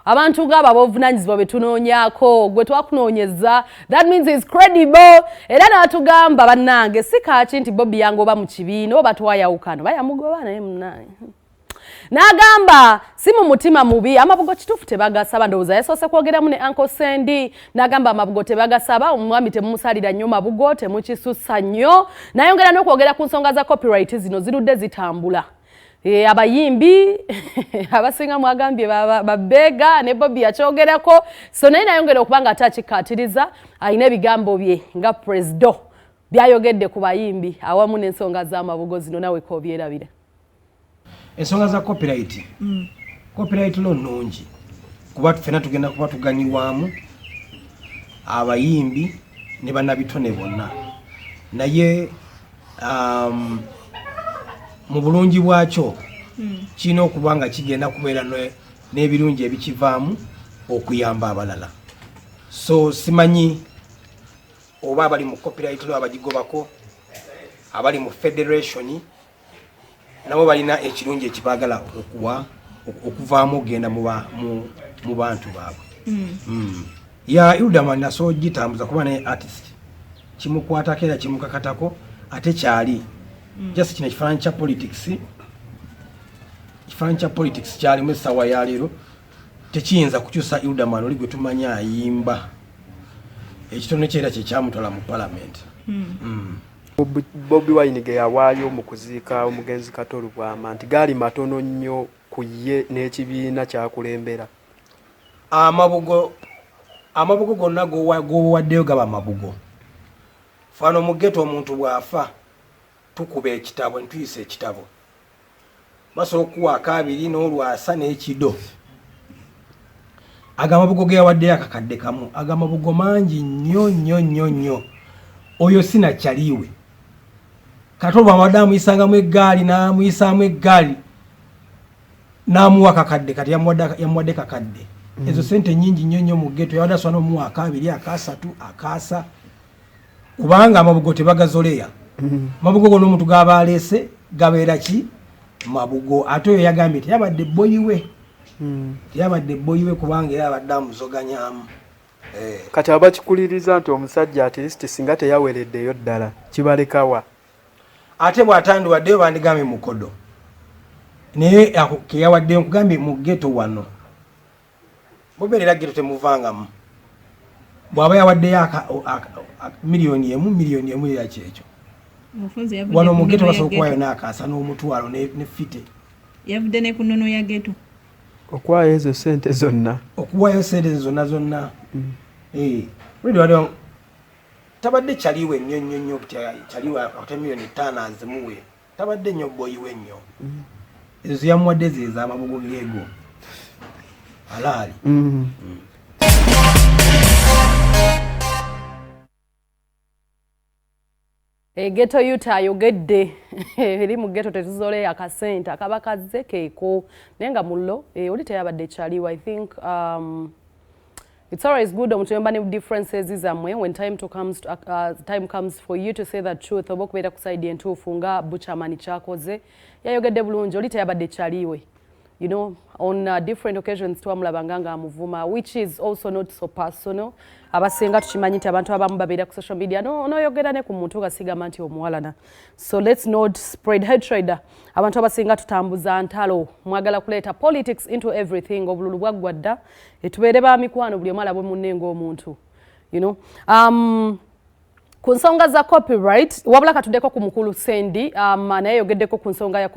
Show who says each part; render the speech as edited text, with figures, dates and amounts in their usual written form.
Speaker 1: Abantu ng'abo ab'obuvunaanyizibwa be tunoonyaako, gwe twakunoonyeza, that means is credible. Era n'atugamba, bannange, si kaaki nti Bobi yangoba mu kibiina oba twayawukana oba yamugoba, naye munnange n'agamba si mu mutima mubi. Amabugo kituufu tebagasaba. Ndowooza yasoose kwogeramu ne Uncle Sendi, n'agamba amabugo tebagasaba, omwami temumusalira nnyo mabugo, temukisussa nnyo. Nayongera n'okwogera ku nsonga za copyright zino zirudde zitambula. Abayimbi abasinga mwagambye babeega, ne Bobi yakyogerako. So naye nayongera okuba nga ate akikkaatiriza, alina ebigambo bye nga presido byayogedde ku bayimbi awamu n'ensonga z'amabugo zino. Nawe kobyerabire.
Speaker 2: Ensonga za copyright, copyright law nnungi kuba ffena tugenda kuba tuganyulwamu, abayimbi ne bannabitone bonna. Naye mu bulungi bwakyo kirina okuba nga kigenda kubeera n'ebirungi ebikivaamu okuyamba abalala. So simanyi oba abali mu copyright law abagigobako, abali mu federation nabo balina ekirungi ekibaagala okuwa okuvaamu okugenda mu bantu baabwe. Ya Hilderman nasobola gitambuza kuba naye artist kimukwatako era kimukakatako, ate kyali just kino ekifaananyi kya politics. Ekifaananyi kya politics kyalimu essaawa ya leero tekiyinza kukyusa Hilderman oli gwe tumanyi ayimba ekitono kye era kyekyamutwala mu parliament.
Speaker 3: Bobi Wine ge yawaayo mu kuziika omugenzi Kato Lubwama nti gaali matono nnyo ku ye n'ekibiina kyakulembera.
Speaker 2: Amabugo, amabugo gonna gowaddeyo gaba mabugo. Fano mu ghetto omuntu bw'afa tukuba ekitabo ntuyisa ekitabo, basobola okukuwa akabiri n'olwasa n'ekido. Ago amabugo ge yawaddeyo akakadde kamu, ago amabugo mangi nnyo nnyo nnyo nnyo. Oyo sinakyaliwe Kato bwabadde amuyisangamu eggaali n'amuyisaamu eggaali n'amuwa kakadde, kati yamuwadde kakadde. Ezo sente nyingi nnyo nnyo mu ghetto. Yabadde asobola n'omuwa akabiri, akasatu, akasa, kubanga amabugo tebagazoleya. Amabugo gonna omuntu gaba aleese gabeera ki mabugo. Ate oyo yagambye teyabadde boyiwe. Teyabadde boyiwe kubanga era abadde amuzoganyamu.
Speaker 3: Kati abakikuliriza nti omusajja at least singa teyawereddeyo ddala kibalekawa?
Speaker 2: Ate bw'atandiwaddeyo bandigambye mukodo, naye keyawaddeyo nkugambye mu ghetto wano mubeerera ghetto temuvangamu. Bw'aba yawaddeyo 1 million, 1 million era kyekyo. Wano mu ghetto basobola okuwayo n'akaasa n'omutwalo ne fite.
Speaker 4: Yavudde ne ku nnono ya ghetto.
Speaker 3: Okuwayo ezo sente zonna.
Speaker 2: Okuwayo sente zonna zonna. Tabadde kyaliwe nnyo nnyo nnyo, kyaliwe ate 5 million azimuwe, tabadde nnyo boyiwe nnyo. Ezo ziyamuwadde ze ez'amabugo geego alaali.
Speaker 1: Ghetto youth ayogedde eri mu ghetto tetuzoleyo akasente akaba kazze keeko, naye nga mullo oli teyabadde kyaliwo. I think it's always good omuntu yomba ne differences zammwe, when time comes for you to say the truth oba okubeera ku side entuufu nga Buchaman kyakoze, yayogedde bulungi. Oli teyabadde kyaliwe. On different occasions twamulabanga nga amuvuma, which is also not so personal. Abasinga tukimanyi nti abantu abamu babeera ku social media, noyogera ne ku muntu nga sigamba nti omuwalana. So let's not spread hatred. Abantu abasinga tutambuza ntalo, mwagala kuleeta politics into everything. Obululu bwaggwa dda, etubeere ba mikwano, buli omu alabe munne ng'omuntu. Ku nsonga za copyright, wabula katuddeko ku mukulu Sendi, naye yogeddeko ku nsonga ya